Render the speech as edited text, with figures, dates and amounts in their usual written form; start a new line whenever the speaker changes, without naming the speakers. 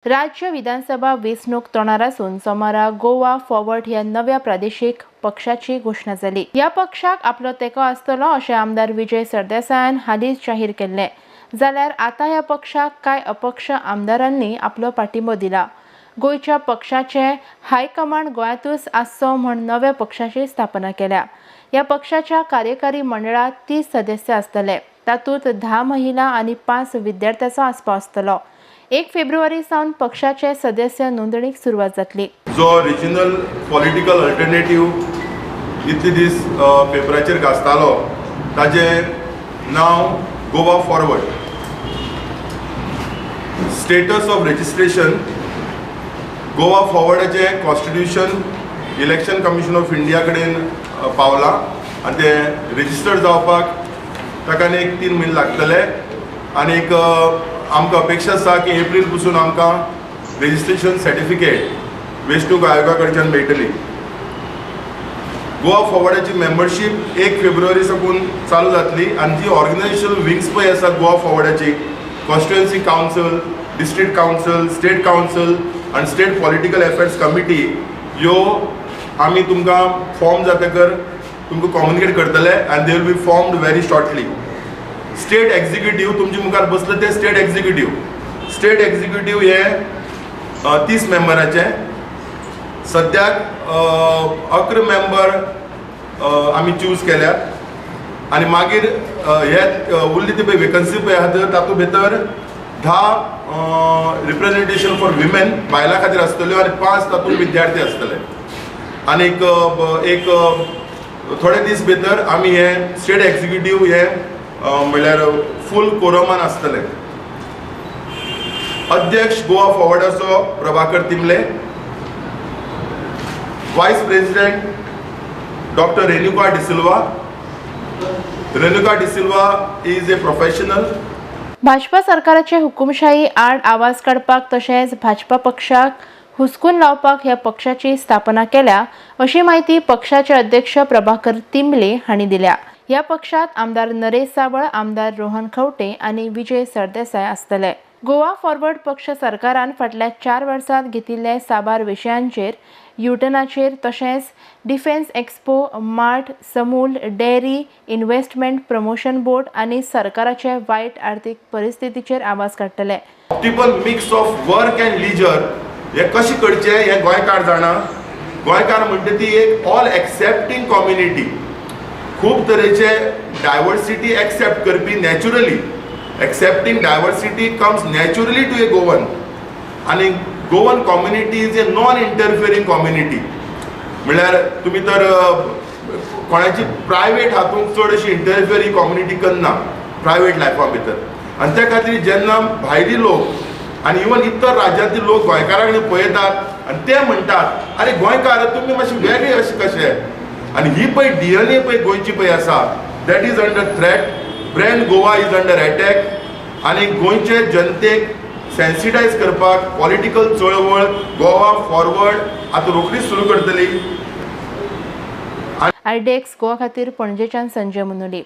राज्य विधानसभा वेंचणूक तोंडार आसून सोमारा गोवा फॉरवर्ड ह्या नव्या प्रादेशीक पक्षाची घोशणा जाली. ह्या पक्षाक आपलो तेंको आसतलो अशें आमदार विजय सरदेसायान हालींच जाहीर केल्लें, जाल्यार आतां ह्या पक्षाक कांय अपक्ष आमदारांनी आपलो पाठिंबो दिला. गोंयच्या पक्षाचे हायकमांड गोंयांतूच आसचो म्हूण नव्या पक्षाची स्थापना केल्या. ह्या पक्षाच्या कार्यकारी मंडळात 30 सदस्य आसतले. तातूंत 10 महिला आनी 5 विद्यार्थ्यांचो आस्पाव आसतलो. 1 फेब्रुवारी सावन पक्षाचे सदस्य नोंदणीक सुरवात जातली.
जो रिजनल पॉलिटिकल अल्टरनेटीव इतले दीस पेपराचेर गाजतालो, ताजें नांव Goa Forward. Status of registration, Goa फॉरवर्डाचें constitution election commission of India कडेन पावलां आनी तें रेजिस्टर्ड जावपाक ताका आनी एक 3 म्हयने लागतले. आनीक आमकां अपेक्षा आसा की एप्रील पसून आमकां रेजिस्ट्रेशन सर्टिफिकेट वेंचणूक आयोगा कडच्यान मेळटली. गोवा फॉरवर्डाची मेंबरशीप 1 फेब्रुवारी साकून चालू जातली आनी जी ऑर्गनायझेशन विंग्स पळय आसात गोवा फॉरवर्डाची, constituency council, district council, state council आनी स्टेट पॉलिटिकल अफेर्स कमिटी, ह्यो आमी तुमकां फॉर्म जातकर तुमकां कम्युनिकेट करतले आनी they will be formed very shortly. State executive, तुमचे मुखार बसले ते स्टेट एक्झिक्युटीव. स्टेट एक्झिक्युटीव हे 30 मेंबराचे. सद्याक 11 मेंबर आमी चूज केल्यात आनी मागीर हे उरली ती पळय वेकन्सी पळय आहा, तातूंत भितर 10 रिप्रेझेंटेशन फॉर विमेन, बायलां खातीर आसतल्यो आनी 5 तातूंत विद्यार्थी आसतले. आनीक एक थोडे दीस भितर आमी हे स्टेट एक्झिक्युटीव हे म्हणल्यार फूल कोरमान आसतले. अध्यक्ष Goa फॉरवर्डाचो Prabhakar तिमले, vice president doctor Renuka D'Silva. Renuka D'Silva is a professional.
Bhajpa सरकाराचे हुकुमशाही आड आवाज काडपाक तशेंच भाजपा पक्षाक हुसकून लावपाक ह्या पक्षाची स्थापना केल्या, अशी म्हायती पक्षाचे अध्यक्ष प्रभाकर तिंबले हांणी दिल्या. ह्या पक्षात आमदार नरेश सावळ, आमदार रोहन खंवटे आनी विजय सरदेसाय आसतले. गोवा फॉरवर्ड पक्ष सरकारान फाटल्या 4 वर्सांत घेतिल्ले साबार विशयांचेर, युटर्नाचेर, तशेंच डिफेन्स एक्सपो मार्ट, समूल डेअरी, इन्व्हेस्टमेंट प्रमोशन बोर्ड आनी सरकाराचे वायट आर्थीक परिस्थितीचेर आवाज काडटले.
Optimal mix of work and leisure हे कशें करचें हें गोंयकार जाणा. गोंयकार म्हणटा ती एक ऑल एक्सेप्टींग कम्युनिटी, खूब तरेचे डायवर्सिटी एक्सेप्ट करपी. Naturally accepting diversity comes naturally to a Goan आनी Goan community is a non interfering community. म्हणल्यार तुमी तर कोणाची प्रायवेट हातूंत चड अशी इंटरफियर ही कम्युनिटी करना प्रायवेट लायफा भितर. आनी त्या खातीर जेन्ना भायली लोक आनी इवन इतर राज्यांतले लोक गोंयकारां कडेन पळयतात आनी ते म्हणटात, "आरे गोंयकार, तुमी मातशे वेगळे अशे कशे?" आनी ही पळय डीएनए पळय गोंयची पळय आसा, that is under threat. Brand Goa is under attack. आनी गोंयचे जनतेक सेन्सिटायज करपाक पॉलिटिकल चळवळ गोवा फॉरवर्ड आतां रोखडीच सुरू करतली.
आयडेक्स गोवा खातीर पणजेच्यान संजय मुनोली.